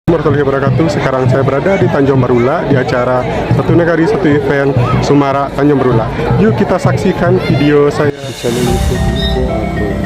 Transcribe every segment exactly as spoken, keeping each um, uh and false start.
Warahmatullahi wabarakatuh. Sekarang saya berada di Tanjung Barulak di acara Satu Nagari Satu Event Sumarak Tanjung Barulak. Yuk kita saksikan video saya di channel YouTube Iko Agung.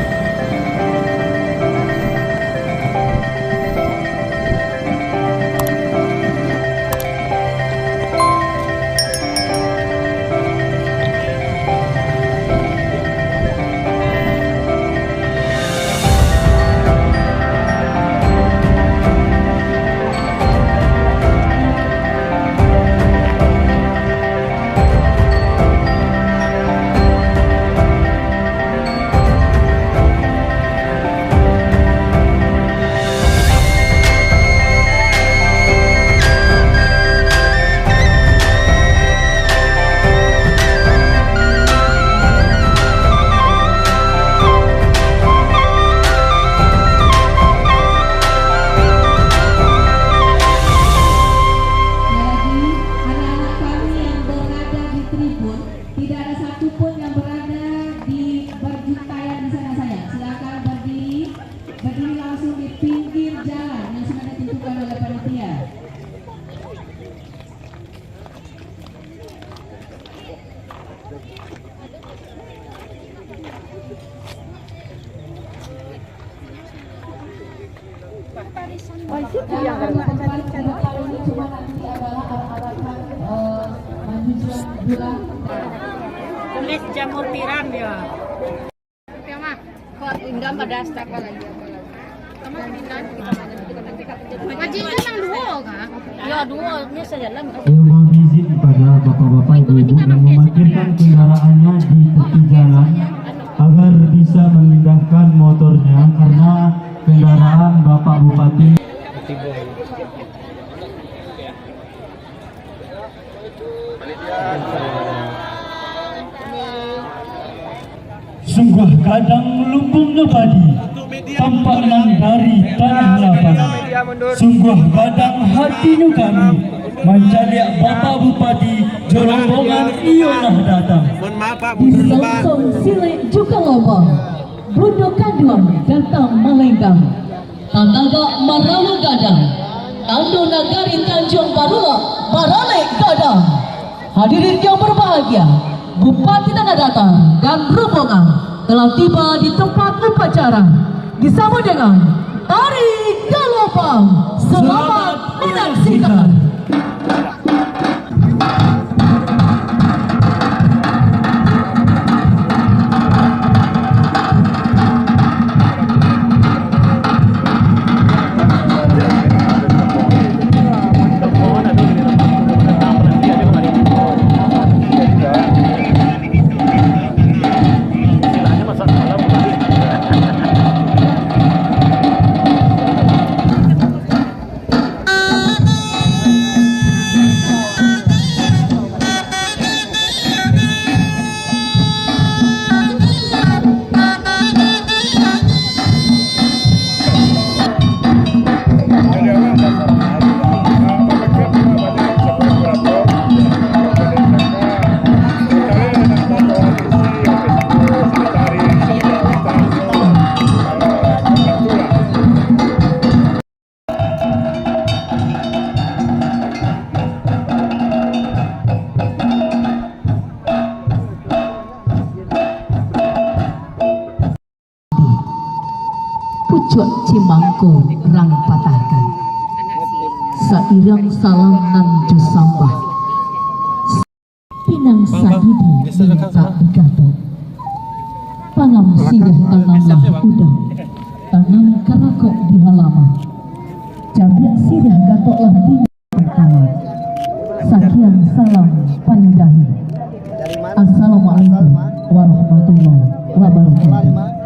Sekali lagi, anak-anak kami yang berada di tribun, tidak ada satu pun yang berada di berjuntaian di sana, sayang. Silakan berdiri, berdiri langsung di pinggir jalan yang sudah ditentukan oleh panitia. Kulit jamur tiram, ya. Kok inggam pada astaka lagi. Ngaji itu nang duo kah? Ya, duo, biasa jalan. Saya mohon izin kepada bapak-bapak, ibu-ibu yang memarkirkan kendaraannya di tepi jalan agar bisa memindahkan motornya karena kendaraan Bapak Bupati. Sungguah gadang lumbungnyo padi, tampak nan dari tanah lapang. Sungguah gadang hatinyo kami, mancaliak Bapak Bupati jo rombongan iyo lah datang. Di Samsung Silek Jukalomba, Bundo Kanduang datang malenggang. Tatagak marawa gadang, tando nagari Tanjuang Barulak, baralek gadang. Hadirin yang berbahagia, Bupati Tanah Datar dan rombongan telah tiba di tempat upacara. Disambut dengan tari galopang. Selamat menyaksikan. Pucuak cimangko rang patahkan, sairang salam nan jo sambah. Pinang sadidi mintak digatok. Pangam siriah tanamlah udang, tanam karakok di halaman. Cabiak siriah gatoklah di alam. Sakian salam panyudahi. Assalamualaikum warahmatullahi wabarakatuh.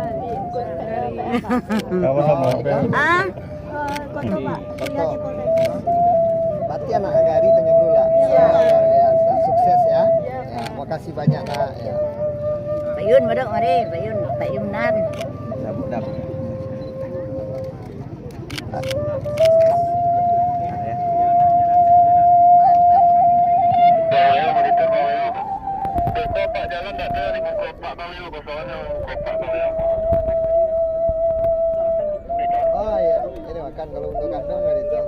Ah? Koto, Pak. Koto. Berarti anak nagari Tanjung Rula. Iya. Luar biasa. Sukses ya. Iya. Ya, makasih banyak, Nak. Ya. Pak Yun, madok mari, Pak Yun, Pak Yunan. Dap, dap. Oh iya, ini makan kalau untuk kandang hari itu.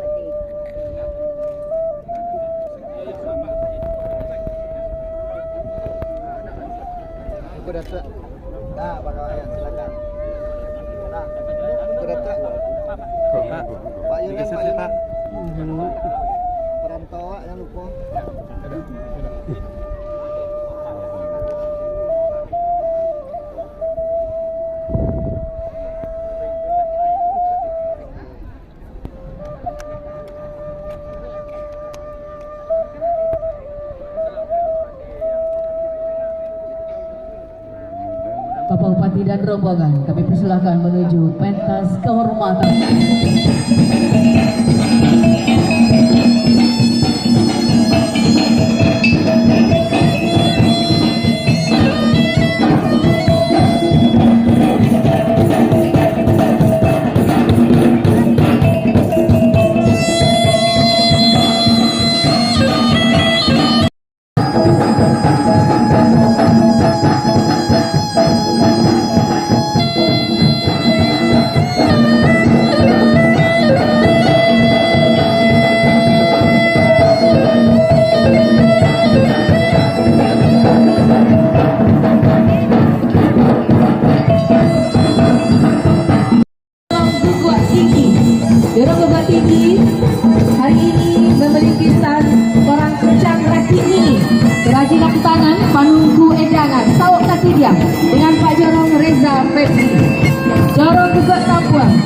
Nah, Pak Kawayan, silakan. Nah, itu dekat. Pak Yunan, Pak Yunan. Perantau, jangan lupa. Bapak Bupati dan rombongan, kami persilakan menuju pentas kehormatan. Jorong Guguak Tinggi. Jorong Guguak Tinggi hari ini memiliki stan orang kencang rakit ini. Kerajinan tangan, panungku endangan, sawok kaki diam dengan Pak Jorong Reza Febri. Jorong Guguak Tampuang.